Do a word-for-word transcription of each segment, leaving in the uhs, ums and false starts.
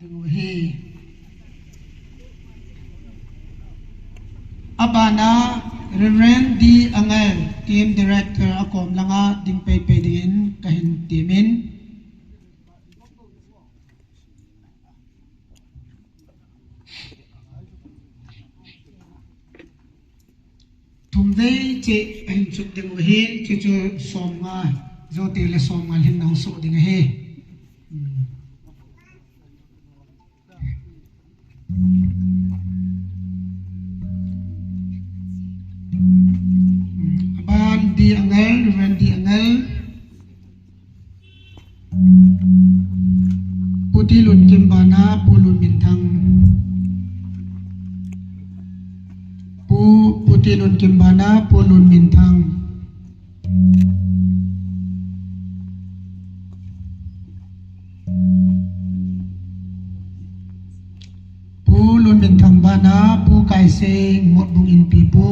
Hi. Abana Reverend D Angel, Team Director, akom langa ding peipei dingin kahin temin. Thumvei cheh ahin chuk ding u ahin, chuchu somnga, jote le somnga lhin nahung soh ding ahi. Hmm. Hmm. Aban D Angel, Reverend D Angel. Pu Tilunkim bana Pu Lunminthang. Pu, Pu Tilunkim bana Pu Lunminthang. Pu Lunminthang bana Pu Kaisei, Motbung Inpi Pu.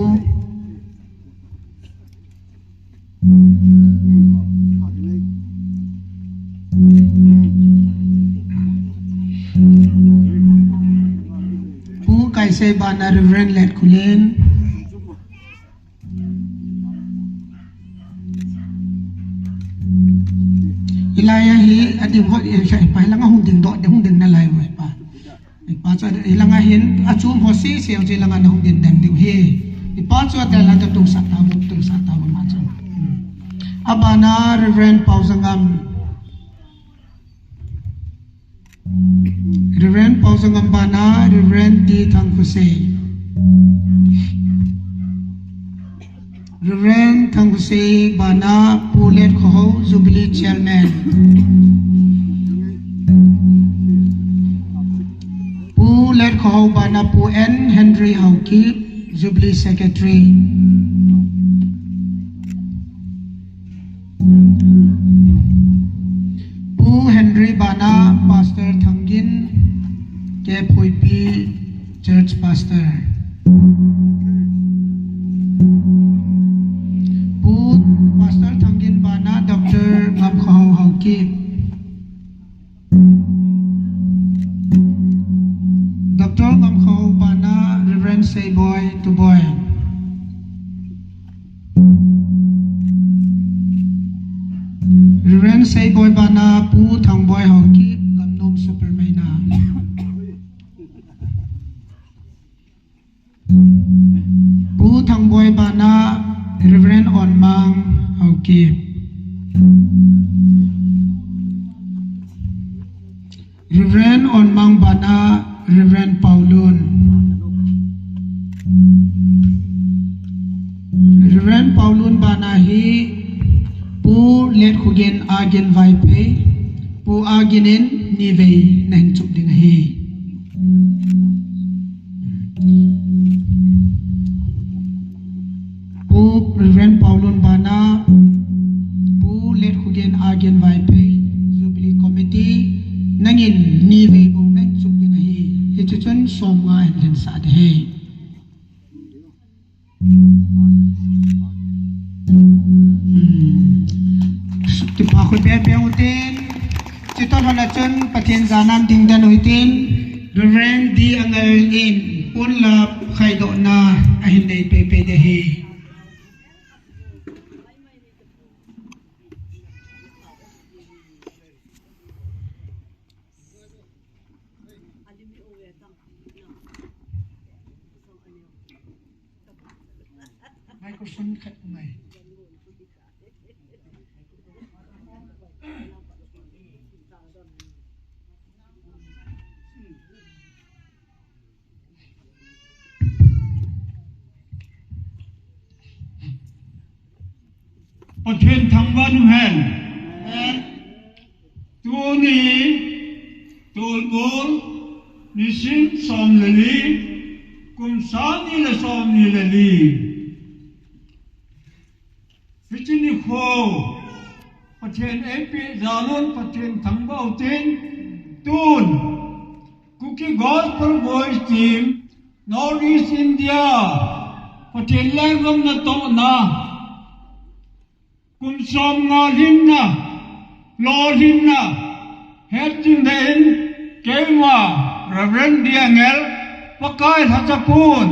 Pu Kaisei bana Reverend Letkhulen. Hilai a hi ading hot, eh, pa hilanga hung ding doh, hung ding nalai u pa. Ipa chu hilanga hin, achom ho sese chu hilanga nahung ding dem diu ahi. Ipa chu atel a tungsah tauvo, tungsah tauvo ma chu. Hmm. Abana Reverend Paozangam. Reverend Paozangam bana Reverend T Thangkhosei. Reverend Thangkhosei bana Pu Letkhohao, Jubilee Chairman. Pu Letkhohao bana Pu N Henry Haokip, Jubilee Secretary. Pu Henry bana Pastor Thangin, K Phoipi Church Pastor. Pu Pastor Thangin bana Doctor Ngamkhohao Haokip. Doctor Ngamkhohao bana Reverend Seiboi Tuboi. Reverend Seiboi bana Pu Thangboi Haokip, Gamnom Supermaina. Pu Thangboi bana Reverend Onmang Haokip. Reverend Onmang bana Reverend Paolun. Reverend Paolun bana hi Pu Letkhogen Agin Vaiphei, Pu Agin in nivei nahin chup ding ahi. Pu Reverend Paolun bana, Pu Letkhogen Agin Vaiphei, Jubilee Committee, nangin nivei bou nahin chup ding ahi. Hiche chun somnga ahin lhinsah ding ahi. Hmm. Kipa khut beng beng utin, chutoh lhon a chun Pathen jana ding den utin, Reverend D Angel in ponlap khaidohna ahin nei peipei ding ahi. Microphone khat mai. Pathen thangvah in umhen. Tuni, Tolbol, nisim som le li, kum sang ni le som ni le li. Hiche nikho, Pathen eipeh jal un Pathen thangvah utin, tun, Kuki Gospel Voice Team, North East India, Pathen lenggam natohna, kum somnga lhinna, lolhinna, hetchinna in, keima, Reverend Diangel, Pakai lhacha pon,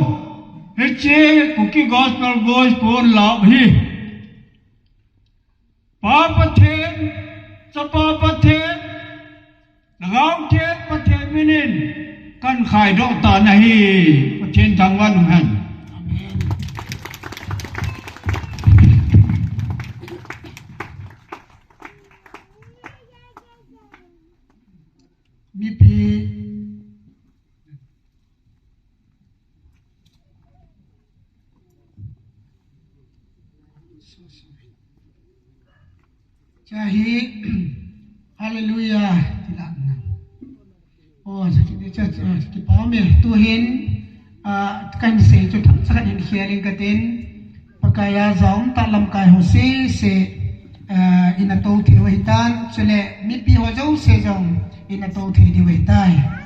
hiche Kuki Gospel Voice pon lah hi Pa Pathen, Chapa Pathen, Lhagao Theng Pathen minin kahin khaidoh tan ahi. Pathen thangvah in umhen. Mipi Chahi, Hallelujah, ti lah na. Oh, cha, cha, cha, kipa me, tuhin, ah, kahin sei chu thak, cha kahin khel in katin, Pakai a jong ta lamkai ho sese, ah, ina tou thei u ahitan, chule mipi ho jouse jong ina tou thei diu ahitai.